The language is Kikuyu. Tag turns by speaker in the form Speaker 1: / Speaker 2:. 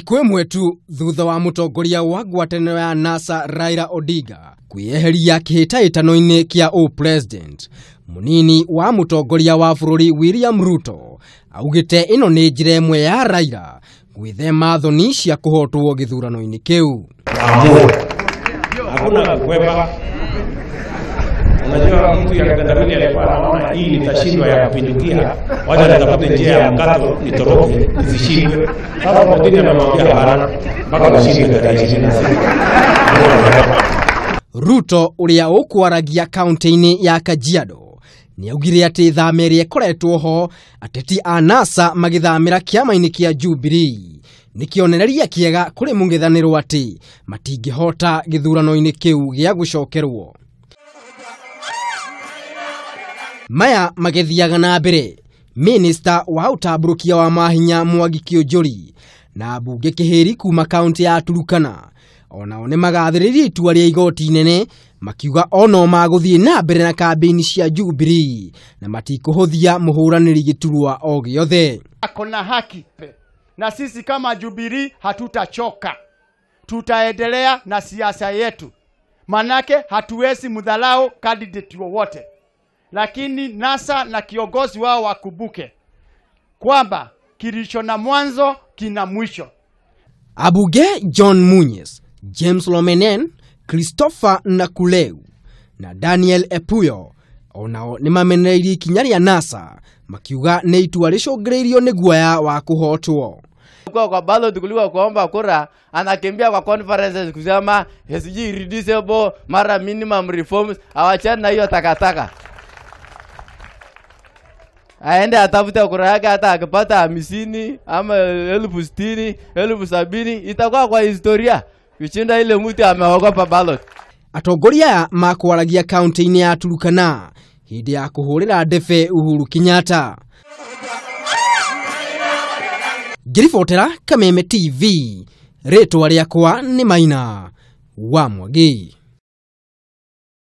Speaker 1: Thikũ ĩmwe tu thutha wa mũtongoria wa ngwatanĩro ya NASA Raila Odinga kwĩyeheria kĩhĩtahĩtano-inĩ kĩa ũ-president, mũnini wa mũtongoria wa bũrũri William Ruto augĩte ĩno nĩ njĩra ĩmwe ya Raila gwĩthema thoni cia kũhotwo gĩthurano-inĩ kĩu.
Speaker 2: Hakuna kukwepa. Unajua mtu ya kitendawili alikuwa anaona hii nitashindwa ya kupindukia, wacha nitafute njia ya mkato nitoroke nisishindwe. Sasa kotini amemwambia hapana, mpaka ushinde tarehe 26.
Speaker 1: Ruto ũrĩa ũkwaragia kaunti-inĩ ya Kajiado nĩaugire atĩ thama ĩrĩa ĩkoretwo ho ateti a NASA magĩthamĩra kĩama-inĩ kĩa Jubilee nĩ kĩonereria kĩega kũrĩ mũng'ethanĩro atĩ matingĩhota gĩthurano-inĩ kĩu gĩa gũcokerwo. Maya magĩthiaga na mbere, Minista wa ũtambũrũkia wa mahinya Mwangi Kĩũnjũri na mbunge Kĩhĩri kuma kaunti ya Turukana onao nĩ magathĩrĩirie itua rĩa igoti inene makiuga ono magũthiĩ na mbere na kambĩini cia Jubilee na matikũhũthia mũhũranĩri gĩturwa o gĩothe.
Speaker 3: Ako na haki na sisi kama Jubilee hatutachoka, tutaendelea na siasa yetu, manake hatuwezi mdharau candidate wowote. Lakini NASA na kiongozi wao wakumbuke kwamba kilicho na mwanzo kina mwisho.
Speaker 1: Abuge John Munyes, James Lomenen, Christopher Nakuleu na Daniel Epuyo onao nĩ mamenereirie ikinya rĩa NASA makiuga nĩ itua rĩcũngĩrĩirio nĩ guoya wa kũhotwo.
Speaker 4: Kwa ballot kuliko kuomba kura, anakimbia kwa conferences kusema SG irreducible, mara minimum reforms, awachane na hiyo takataka. Aende atafute kura yake, hata akipata 50 ama 60,000, 70,000 itakuwa kwa historia kushinda ile mtu ameogopa ballot.
Speaker 1: Atongoria aya makwaragia kaunti-inĩ ya Turukana hĩndĩ ya kũhũrĩra ndebe Uhuru Kenyatta. Ngĩribotera Kameme TV, rĩtwa rĩakwa nĩ Maina wa Mwangi.